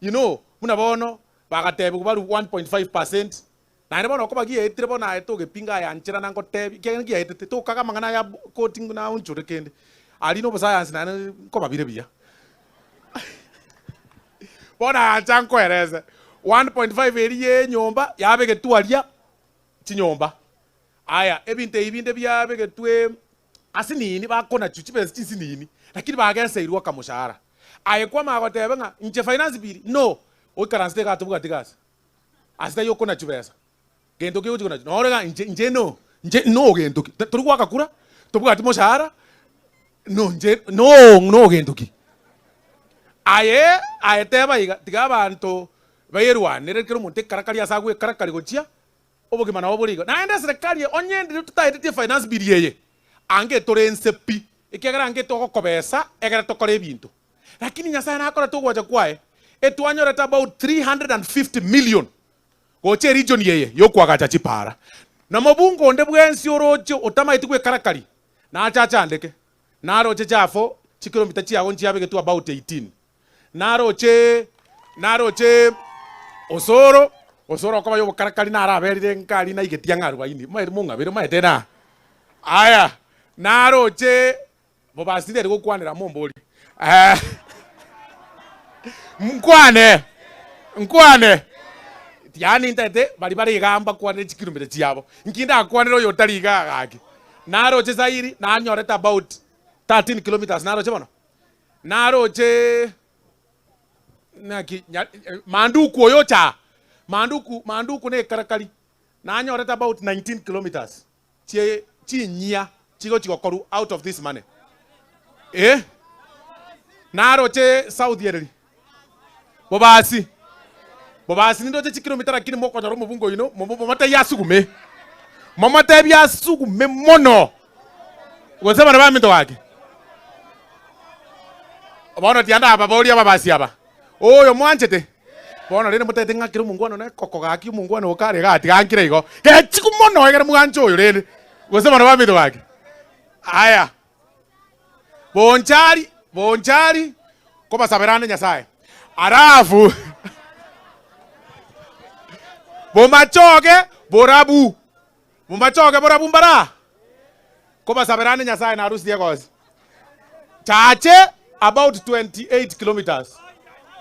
You know, buna bono bagatebigwa barue 1.5 percent, naende bono okoba giaetire bono aye togepinga aya nchera na ngotebi, ekiagera ngiaetete, tokaga amang'ana aya koti naonchore kende. Aria na obosayansi naende nkobabire buya. Bono ancha nkoerese, 1.5 eria ya enyomba yabegetwe aria chinyomba. Aya, ebinto ebi binde biabegetwe ase nini bakonachwa chibesa chinsinini, lakini bageseirwe akamoshahara. Aye kwamanya goteba ng'a inche finance bill no, oikaransete igaa tobwati gasi, ase taiyo okonachwa besa, gento ki ogochi konachwa? Nore ng'a inche inche no, inche no gento ki, tori goaka kura, tobwati moshahara, no inche no no gento ki? Aye aye teba iga, tiga abanto baerwanere kera omonto ekarakari ase agwekarakari gochia, Obogima nabo bore igo. Naende eserekari eye onye ndiri totaetetie finance bill eye, ange tore ense pi, ekiagera ange togokobesa egere tokore ebinto. Lakini Nyasaye nakorete ogoacha kwaye, etwanyorete about 350 million gocha eregion eye yokoagacha chipaara. Na mobunge onde bwensi oroche otamaeti gwekarakari, nache achandeke. Naroche chafo chikilomita chiago nchiabegetwe about 18. Naroche, naroche osoro, osoro okoba y'obokarakari naraberire nkari naigetie ang'e arubaini, momaete mong'abere momaete na. Aya, naroche bobasi nderi gokwanera mombori nkwane, nkwane, yaani ntaete baria bare igaa mbakwanere chikilomita chiabo, nki ndakwanere oyo otari igaa gaki. Naroche sairi, nanyorete about 13 kilometers naroche bono. Naroche naki Manduku oyo ocha aa, Manduku Manduku na ekarakari nanyorete about 19 kilometers chie chinyia chigochi gokorwa out of this money eh. Naroche South ereri Bobasi Bobasi nindoche chikilomita lakini mokonyora omobunge oino momotebie asugume momotebie asugume mono. Gose abana baminto gaki? Bono tiga ndababorie ababasi aba, Oyo mwanchete? Bono rende motagete ng'akere omongwana one ekoko gaki, omongwana oo kare igaa tiga ankire igo. Gechiku mono egere mwanche oyo rende. Gose abana baminto gaki? Aya, bonchari, bonchari, kobasabera ande Nyasaye. Alafu bomachoge borabu. Momachoge borabu mbara kobasabera ande Nyasaye narusirie egosi. Chache about 28 kilometers.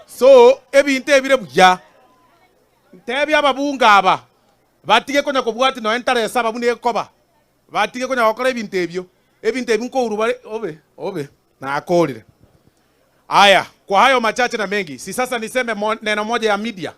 So ebinto ebire buya. Ntebie ababunge aba batige konya kobwati nonya ntare saba buna ekoba. Batige konya gokora ebinto ebio. Ebinto ebi nkourwa bare obe obe nakorire. Aya, kwa hayo machache na mengi, si sasa niseme mo, neno moja ya media.